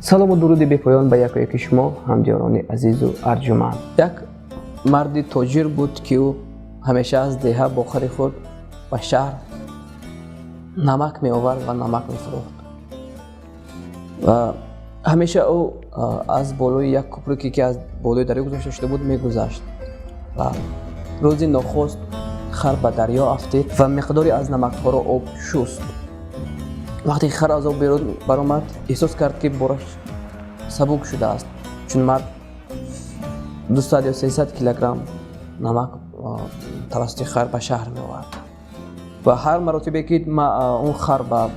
Салому дуруди бепоён ба яку яки шумо, ҳамдиёрони азизу арҷуманд. Як марди тоҷир буд, ки ӯ ҳамеша аз деҳа бо хари худ ба шаҳр намак меовард ва намак мефурӯхт. Ва ҳамеша ӯ аз болои як кӯпруке, ки аз болои дарё гузошта шуда буд, мегузашт. Ва рӯзи нохост хар ба дарё афтид ва миқдоре аз намакҳоро об шуст. Вақте хар аз об берун баромад, эҳсос кард, ки бораш сабук шудааст, чун мард 200 ё 300 килограмм намак тавассути хар ба шаҳр меовард. Ва ҳар маротибе ки он хар ба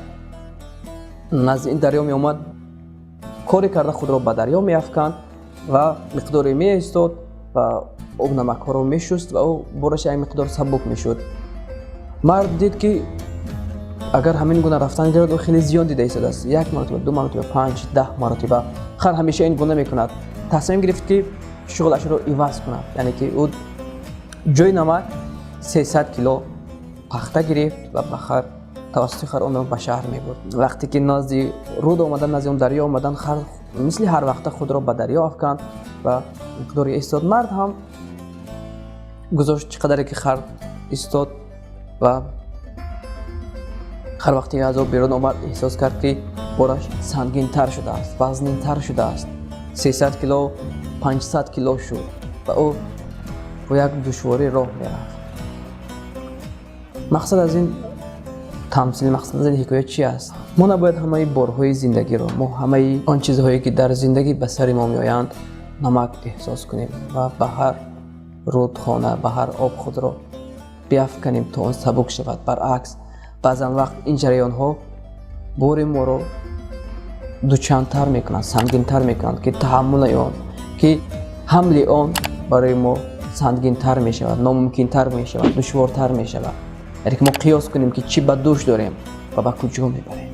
назди ин дарё меомад, коре карда худро ба дарё меафканд ва миқдоре меистод ва об намакҳоро мешуст ва ӯ бораш як миқдор сабук мешуд. Мард дид, ки агар ҳамин гуна рафтан гирад, ӯ хеле зиён дида истодааст: як маротиба, ду маротиба, панҷ, 10 маротиба хар ҳамеша ин гуна мекунад. Тасмим гирифт, ки шуғлашро иваз кунад, яъне ки ӯ ҷои намак 300 кило пахта гирифт ва ба хар, тавассути хар онро ба шаҳр мебурд. Вақте ки назди руд омадан, назди он дарё омадан, хар мисли ҳар вақта худро ба дарё афканд ва миқдоре истод. Мард ҳам гузошт, чӣ қадаре ки хар истод. Ва хар вақте аз об берун омад, эҳсос кард, ки бораш сангинтар шудааст, вазнинтар шудааст: 300 кило 500 кило шуд ва ӯ бо як душворӣ роҳ мерафт. Мақсад аз ин тамсил, мақсад аз ин ҳикоя чи аст? Мо набояд ҳамаи борҳои зиндагиро, мо ҳамаи он чизҳое, ки дар зиндагӣ ба сари мо меоянд, намак эҳсос кунем ва ба ҳар рудхона, ба ҳар об худро биафканем, то он сабук шавад. Баръакс, баъзан вақт ин ҷараёнҳо бори моро дучандтар мекунанд, сангинтар мекунанд, ки таҳаммули он, ки ҳамли он барои мо сангинтар мешавад, номумкинтар мешавад, душвортар мешавад. Яъне ки мо қиёс кунем, ки чӣ ба дӯш дорем ва ба куҷо мебарем.